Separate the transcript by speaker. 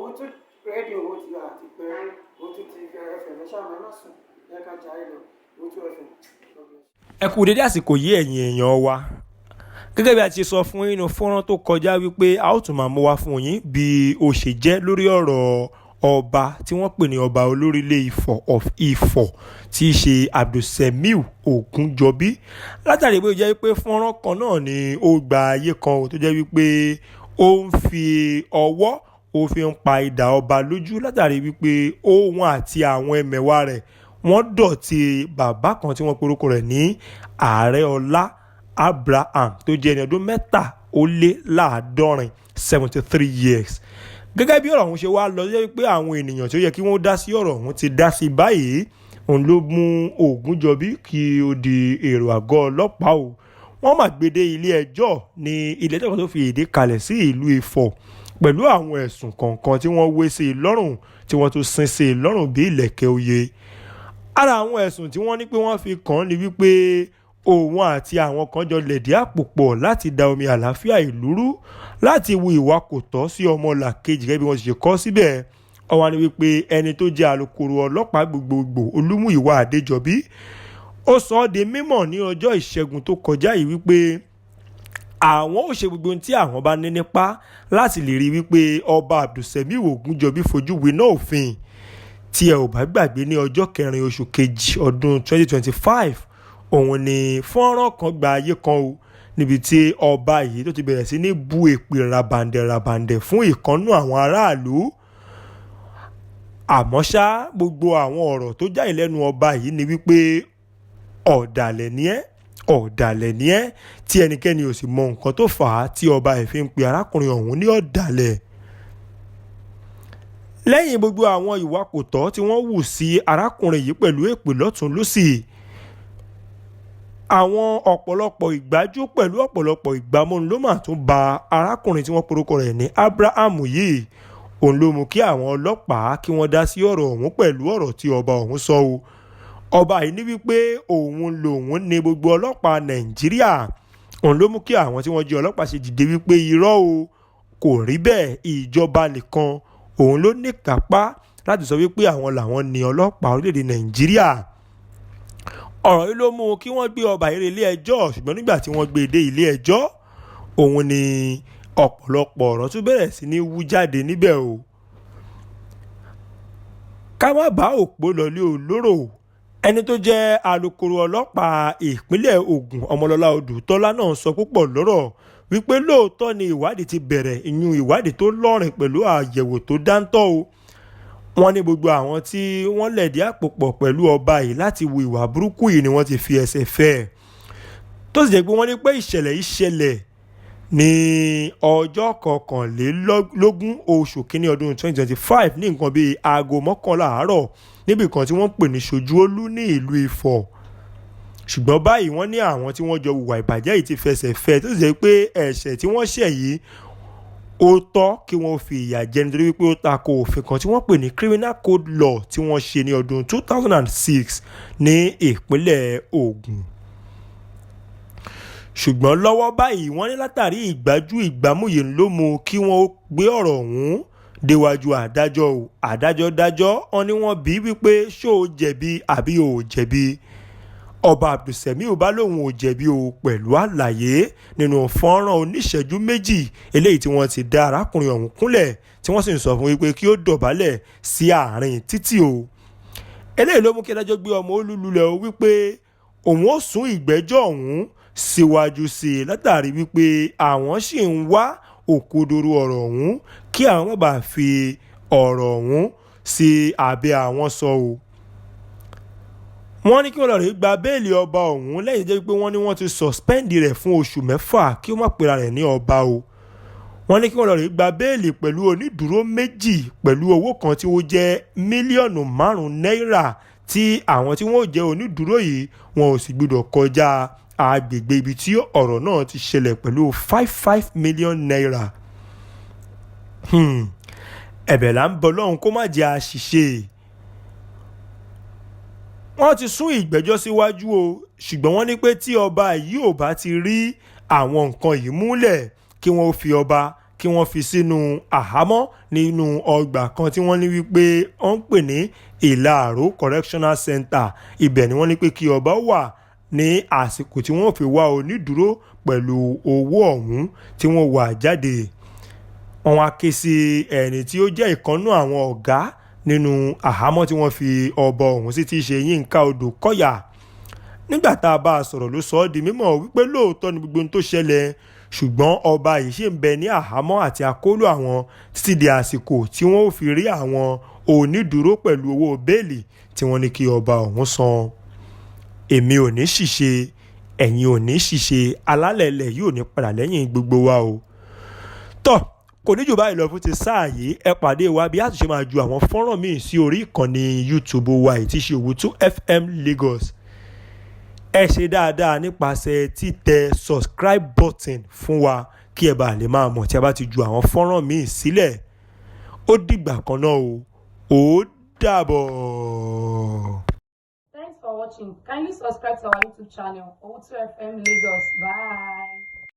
Speaker 1: Owótú rédíò ó ti àti pé Owótú TV FM. Ẹ ṣáà má sùn, ẹ ká jayé lọ. Owótú FM.
Speaker 2: Ẹ kú dédé àsìkò yìí, ẹ̀yin èèyàn wa. Gẹ́gẹ́ bí a ti sọ fún yín nínú fọ́nrán tó kọjá wípé a ó tún máa mú wá fún yín bí ó ṣe jẹ́ lórí ọ̀rọ̀ ọba tí wọ́n pè ní ọba olórílẹ̀ Ifọ̀ of Ifọ̀, tí í ṣe Abdulsemiu Ogunjọbí, látàrí pé ó jẹ́ pé fọ́nrán kan náà ni ó gba ayé kan tó jẹ́ wípé ó ń fi ọwọ́ ó fi ń pa idà ọba lójú, látàrí wípé òun àti àwọn ẹmẹ̀wà rẹ̀ wọ́n dọ̀tí bàbá kan tí wọ́n porúkọ rẹ̀ ní Ààrẹ Ọlá Abraham, tó jẹ́ ẹni ọdún 73, 73 years. Gẹ́gẹ́ bí ọ̀rọ̀ ọ̀hún ṣe wá lọ, jẹ́ pé àwọn ènìyàn tí ó yẹ kí wọ́n dá sí ọ̀rọ̀ ọ̀hún ti dá sí báyìí. Òun ló mú Ògúnjọbí kí ó di èrò àgọ́ ọlọ́pàá o. Wọ́n mà gbé dé ilé ẹjọ́ ní ilé ẹjọ́ kan tó fi ìdí kalẹ̀ sí ìlú Ifọ̀ pẹ̀lú àwọn ẹ̀sùn kọ̀ọ̀kan tí wọ́n wé sí i lọ́rùn, tí wọ́n tún sin sí i lọ́rùn bí ìlẹ̀kẹ̀ oyè. Ara àwọn ẹ̀sùn tí wọ́n ní pé wọ́n fi kàn án ni wípé òun àti àwọn kan jọ lẹ̀dí àpò pọ̀ láti da omi àlàáfíà ìlú rú, láti hu ìwà kò tọ́ sí ọmọlàkejì, gẹ́gẹ́ bí wọ́n ti ṣe kọ síbẹ̀. Ọwọ́ ni wípé ẹni tó jẹ́ alukoro ọlọ́pàá gbogbogbò, Olúmúyìwá Adéjọbí, ó sọ ọ́ di mímọ̀ ní ọjọ́ Ìṣẹ́gun tó kọjá yìí wípé àwọn ò ṣe gbogbo ohun tí àwọn bá ní nípa láti lè rí wípé ọba Abdulsemiu Ogunjọbí fojú winá òfin. Tí ẹ ò bá gbàgbé, ní ọjọ́ 4 oṣù kejì ọdún 2025, òun ni fọ́nrán kan gba ayé kan o, níbi tí ọba yìí tó ti bẹ̀rẹ̀ sí ní bu èpè ràbàǹdẹ̀ ràbàǹdẹ̀ fún ìkànnú àwọn aráàlú. Àmọ́ ṣá, gbogbo àwọn ọ̀rọ̀ tó jáde lẹ́nu ọba yìí ni wípé ọ̀dàlẹ̀ ni ẹ́, ọ̀dàlẹ̀ ni ẹ́, tí ẹnikẹ́ni ò sì mọ nǹkan tó fà á tí ọba ẹ̀ fi ń pe arákùnrin ọ̀hún ní ọ̀dàlẹ̀. Lẹ́yìn gbogbo àwọn ìwà kò tọ́ tí wọ́n wù sí arákùnrin yìí pẹ̀lú èpè lọ́tún lọ́sì, àwọn ọ̀pọ̀lọpọ̀ ìgbájú pẹ̀lú ọ̀pọ̀lọpọ̀ ìgbámú ló mà tún ba arákùnrin tí wọ́n porúkọ rẹ̀ ní Abraham yìí. Òun ló mú kí àwọn ọlọ́pàá kí wọ́n dá sí ọ̀rọ̀ ọ̀hún pẹ̀lú ọ̀rọ̀ tí ọba ọ̀hún sọ o. Ọba yìí ní wípé òun lòun ní gbogbo ọlọ́pàá Nàìjíríà. Òun ló mú kí àwọn tí wọ́n jẹ́ ọlọ́pàá ṣe dìde wípé irọ́ o, kò rí bẹ́ẹ̀, ìjọba nìkan òun ló ní kápá láti sọ wípé àwọn làwọn ní ọlọ́pàá orílẹ̀-èdè Nàìjíríà. Ọ̀rọ̀ yìí ló mú kí wọ́n gbé ọba yìí ilé ẹjọ́. Ṣùgbọ́n nígbà tí wọ́n gbé e dé ilé ẹjọ́, òun ni ọ̀pọ̀lọpọ̀ ọ̀rọ̀ tún bẹ̀rẹ̀ sí ní wú jáde níbẹ̀ o. Ká má bá òpó lọlé olóró. Ẹni tó jẹ́ alukoro ọlọ́pàá ìpínlẹ̀ Ògùn, Ọmọlọ́lá Odùtọ́lá náà sọ púpọ̀ lọ́rọ̀ wípé lóòótọ́ ni ìwádìí ti bẹ̀rẹ̀, ìyún ìwádìí tó lọ́rìn pẹ̀lú àyẹ̀wò tó dáńtọ́ o. Wọ́n ní gbogbo àwọn tí wọ́n lẹ̀dí àpò pọ̀ pẹ̀lú ọba yìí láti hu ìwà burúkú yìí ni wọ́n ti fi ẹsẹ̀ fẹ́ ẹ̀, tó sì jẹ́ pé wọ́n ní pé ìṣẹ̀lẹ̀ yìí ṣẹlẹ̀ ní ọjọ́ 21 oṣù kínní ọdún 2025 ní nǹkan bíi aago 11 àárọ̀, níbi kan tí wọ́n ń pè ní Ṣojúolú ní ìlú Ifọ̀. Ṣùgbọ́n báyìí, wọ́n ní àwọn tí wọ́n jọ hùwà ìbàjẹ́ yìí ti fẹsẹ̀ fẹ́, tó sì jẹ́ pé ẹ̀ṣẹ̀ tí wọ́n ṣẹ̀ yìí, ó tọ́ kí wọ́n fi ìyà jẹ, nítorí wípé ó tako òfin kan tí wọ́n pè ní Criminal Code Law tí wọ́n ṣe ní ọdún 2006 ní ìpínlẹ̀ Ògùn. Ṣùgbọ́n lọ́wọ́ báyìí, wọ́n ní látàrí ìgbájú ìgbámú yìí ló mú kí wọ́n gbé ọ̀rọ̀ ọ̀hún déwájú adájọ́ o. Adájọ́ dájọ́. Wọn ni wọ́n bí wípé ṣó o jẹ̀bi àbí o ò jẹ̀bi? Ọba Abdulsemiu bá lóun ò jẹ̀bi o, pẹ̀lú àlàyé nínú fọ́nrán oníṣẹ́jú 2 eléyìí tí wọ́n ti dá arákùnrin ọ̀hún kúnlẹ̀, tí wọ́n sì ń sọ fún wípé kí ó dọ̀bálẹ̀ sí àárín títì o. Eléyìí ló mú kí adájọ́ gbé ọmọ olúlulẹ̀ o, wípé òun ó sún ìgbẹ́jọ́ ọ̀hún síwájú sí i, látàrí wípé àwọn sì ń wá òkodoro ọ̀rọ̀ ọ̀hún, kí àwọn má bàa fi ọ̀rọ̀ ọ̀hún sí abẹ́ àwọn sọ o. Wọ́n ní kí wọ́n lọ rí gba béèlì ọba ọ̀hún, lẹ́yìn jẹ́ pé wọ́n ní wọ́n ti suspend rẹ̀ fún oṣù 6 kí ó má pera rẹ̀ ní ọba o. Wọ́n ní kí wọ́n lọ rí gba béèlì pẹ̀lú onídùúró 2, pẹ̀lú owó kan tí ó jẹ́ mílíọ̀nù 5 náírà, tí àwọn tí wọ́n jẹ́ onídùúró yìí wọn ò sì gbọdọ̀ kọjá agbègbè ibi tí ọ̀rọ̀ náà ti ṣẹlẹ̀ pẹ̀lú 5 5 million naira. Ẹ̀bẹ̀ là ń bọ̀ lọ́hùn kó má jẹ́ àṣìṣe. Wọ́n ti sún ìgbẹ́jọ́ síwájú o, ṣùgbọ́n wọ́n ní pé tí ọba yìí ò bá ti rí àwọn nǹkan yìí múlẹ̀, kí wọ́n fi ọba Kí wọ́n fi sínú àhámọ́ nínú ọgbà kan tí wọ́n ní wípé wọ́n ń pè ní Ìlàró Correctional Center. Ibẹ̀ ni wọ́n ní pé kí ọba wà ní àsìkò tí wọ́n fi wá onídùúró pẹ̀lú owó ọ̀hún tí wọ́n wà jáde. Wọ́n wá ké sí ẹni tí ó jẹ́ ìkànnú àwọn ọ̀gá nínú àhámọ́ tí wọ́n fi ọba ọ̀hún sí, tí í ṣe Yínká Odùkọ̀yà. Nígbà tá a bá a sọ̀rọ̀ ló sọ ọ́ di mímọ̀ wípé lóòótọ́ ni gbogbo ohun tó ṣẹlẹ̀, ṣùgbọ́n ọba yìí ṣì ń bẹ ní àhámọ́ àti àkóló àwọn títí di àsìkò tí wọ́n ó fi rí àwọn onídùúró pẹ̀lú owó bẹ́ẹ̀lì tí wọ́n ní kí ọba ọ̀hún san. Èmi ò ní ṣìṣe, ẹ̀yin ò ní ṣìṣe, alálẹ̀lẹ̀ yóò ní padà lẹ́yìn gbogbo wa o. Tọ́ kò ní jù báyìí lọ fún ti sáà yìí. Ẹ pàdé wa bí a tún ṣe máa ju àwọn fọ́nrán míì sí orí ìkànnì YouTube wa yìí tí ṣe Òwútú FM Lagos. Ẹ ṣe dáadáa nípasẹ̀ títẹ subscribe button fún wa kí ẹ bá lè máa mọ̀ tí a bá ti ju àwọn fọ́nrán míì sílẹ̀. Ó dìgbà kan náà o, ó dàbọ̀.
Speaker 3: Thanks for watching. Kindly subscribe to our YouTube channel, Owutu FM Lagos. Bye.